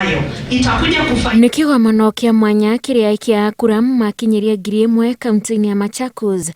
ambayo itakuja kufanya Nĩ kĩgomano kĩa mwanya kĩrĩa aikia a kura makinyĩria 1000 kaunti-inĩ ya Machakos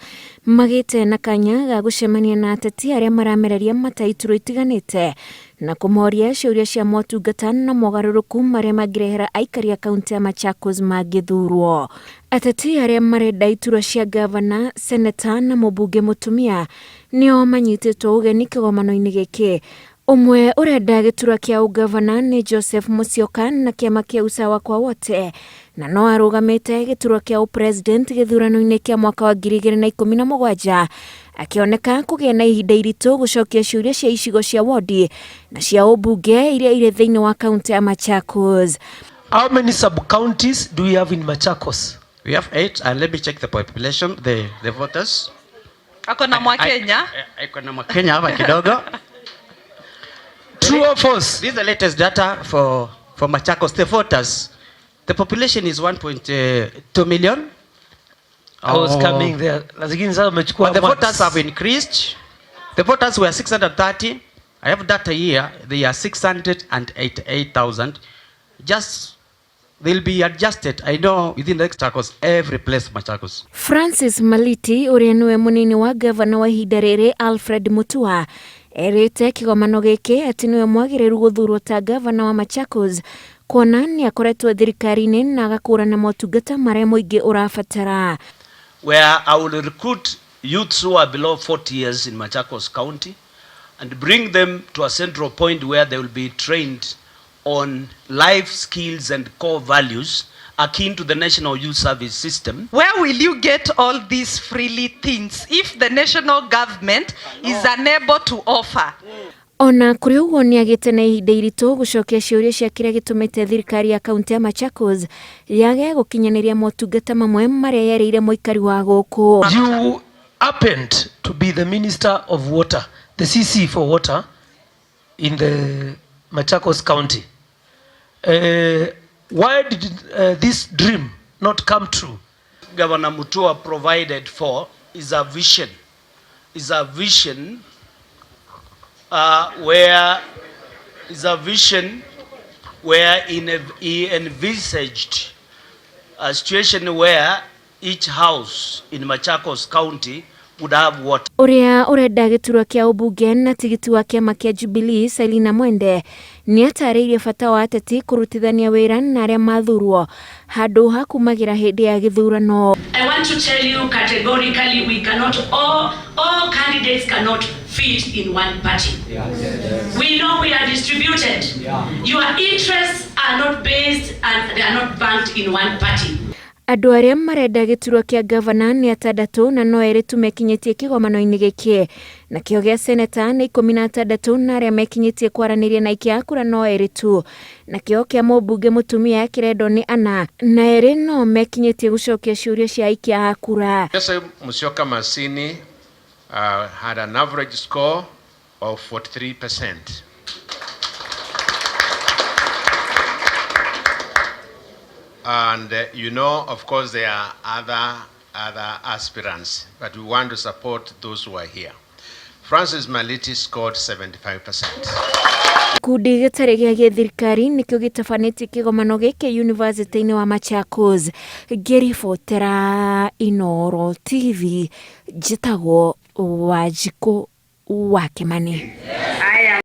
magĩte na kanya ga gũcemania na ateti arĩa maramereria mata iturwa itiganĩte na kũmoria ciũria cia motungata na mogarũrũku marĩa mangĩrehera aikari a kaunti ya Machakos mangĩthurwo. Ateti arĩa marenda iturwa cia ngavana, seneta na mũmbunge mũtumia nĩo manyitĩtwo ũgeni kĩgomano-inĩ gĩkĩ. Ũmwe ũrenda gĩturwa kĩa ũngavana nĩ Joseph Musyoka na kĩama kĩa Usawa kwa Wote na no arũgamĩte gĩturwa kĩa ũpresident gĩthurano-inĩ kĩa mwaka wa 2017 akĩoneka kũgĩa na ihinda iritũ gũcokia ciũria cia icigo cia wodi na cia ũmbunge iria irĩ thĩinĩ wa kaunti ya Machakos. How many sub-counties do we have in Machakos? We have 8, and let me check the population, the voters. Ako na Mwakenya. Ako na Mwakenya hapa kidogo. True or false? This is the latest data for Machakos. The voters, the population is 1.2 million. I was coming there. Lakini sasa umechukua But the marks. voters have increased. The voters were 630. I have data here. They are 688,000. Just they'll be adjusted. I know within the next Machakos, every place Machakos. Francis Maliti ũrĩa nĩwe mũnini wa gavana wa ihinda rĩrĩ Alfred Mutua erĩte kĩgomano gĩkĩ atĩ nĩwe mwagĩrĩru gũthurwo ta gavana wa Machakos kuona nĩ akoretwo thirikari-inĩ na agakũrana motungata marĩa mũingĩ ũrabatara. Where I will recruit youths who are below 40 years in Machakos County and bring them to a central point where they will be trained on life skills and core values akin to the National Youth Service system. Where will you get all these freely things if the national government is unable to offer? Ona kũrĩ ũguo nĩ agĩte na ihinda iritũ gũcokia ciũria cia kĩrĩa gĩtũmĩte thirikari ya kaunti ya Machakos yage gũkinyanĩria motungata mamwe marĩa yerĩire mũikari wa gũkũ. You happened to be the Minister of Water, the CC for Water in the Machakos County. Why did this dream not come true? Governor Mutua provided for is a vision. Is a vision, where is a vision where in a, he envisaged a situation where each house in Machakos County would have water. Ũrĩa ũrenda gĩturwa kĩa ũmbunge na tigiti wa kĩama kĩa Jubilee Selina Mwende nĩ atarĩirie bata wa ateti kũrutithania wĩra na arĩa mathurwo handũ ha kumagĩra hĩndĩ ya gĩthurano. I want to tell you categorically, we cannot, all candidates cannot fit in one party. We know we are distributed. Your interests are not based and they are not banked in one party. Andũ arĩa marenda gĩturwa kĩa gavana nĩ atandatũ na no erĩ tu mekinyĩtie kĩgomano-inĩ gĩkĩ, nakĩo gĩa seneta nĩ 16 na arĩa mekinyĩtie kwaranĩria na aikia a kura no erĩ tu, nakĩo kĩa mũmbunge mũtumia kĩrendwo nĩ ana na erĩ no mekinyĩtie gũcokia ciũria cia aikia a kura. Joseph Musyoka Masini had an average score of 43%. And of course, there are other aspirants, but we want to support those who are here. Francis Maliti scored 75%. Gĩkundi gĩtarĩ gĩa gĩthirikari nĩkĩo gĩtabanĩtie kĩgomano gĩkĩ University-inĩ wa Machakos. Ngĩribotera Inooro TV, njĩtagwo Wanjikũ wa Kĩmani.